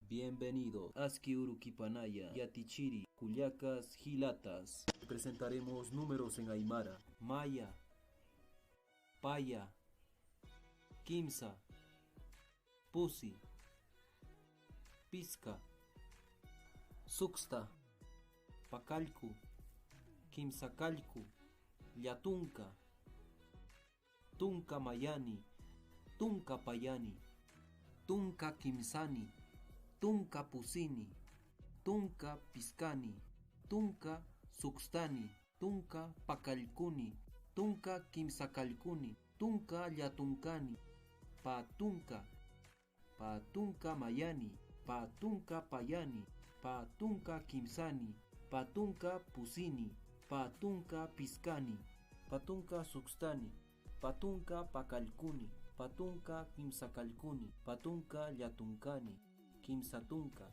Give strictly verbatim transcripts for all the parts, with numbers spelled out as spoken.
Bienvenido. Aski urukipanaya yatichiri kullakas jilatas. Presentaremos números en aymara. Maya, paya, kimsa, pusi, piska, suksta, pakallku, kimsakallku, llatunka, tunka mayani, tunka payani, tunka kimsani, tunka pusini, tunka piskani, tunka sukstani, tunka pakallkuni, tunka kimsakallkuni, tunka llatunkani, pä tunka, pä tunka mayani, pä tunka payani, pä tunka kimsani, pä tunka pusini, pä tunka piskani, pä tunka sukstani, pä tunka pakallkuni, pä tunka kimsakallkuni, pä tunka llatunkani, kimsa tunka,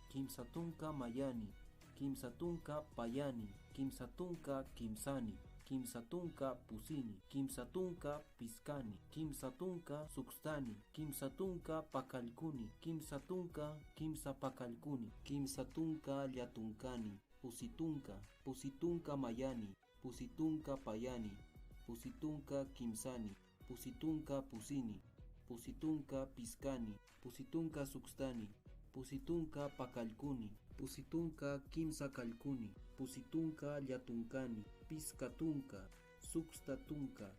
kimsa tunka mayani, kimsa tunka payani, kimsa tunka kimsani, kimsa tunka pusini, kimsa tunka piskani, kimsa tunka sukstani, kimsa tunka pakallkuni, kimsa tunka kimsa pakallkuni, kimsa tunka llatunkani, pusi tunka, pusi tunka mayani, pusi tunka payani, pusi tunka kimsani, pusi tunka pusini, pusi tunka piskani, pusi tunka sukstani, pusi tunka pakallkuni, pusi tunka kimsakallkuni, pusi tunka llatunkani, piska tunka, suksta tunka,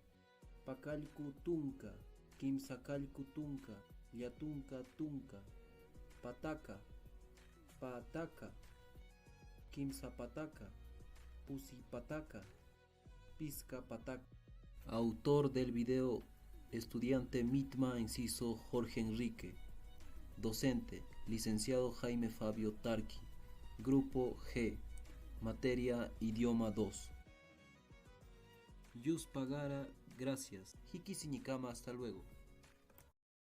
pakallku tunka, kimsakallku tunka, llatunka tunka, pataka, pä taka, kimsa pataka, pusi pataka, piska pataka. Autor del video, estudiante Mitma Enciso Jorge Enrique. Docente, licenciado Jaime Fabio Tarqui. Grupo G, materia idioma dos. Yus pagara, gracias. Jikisiñikama, hasta luego.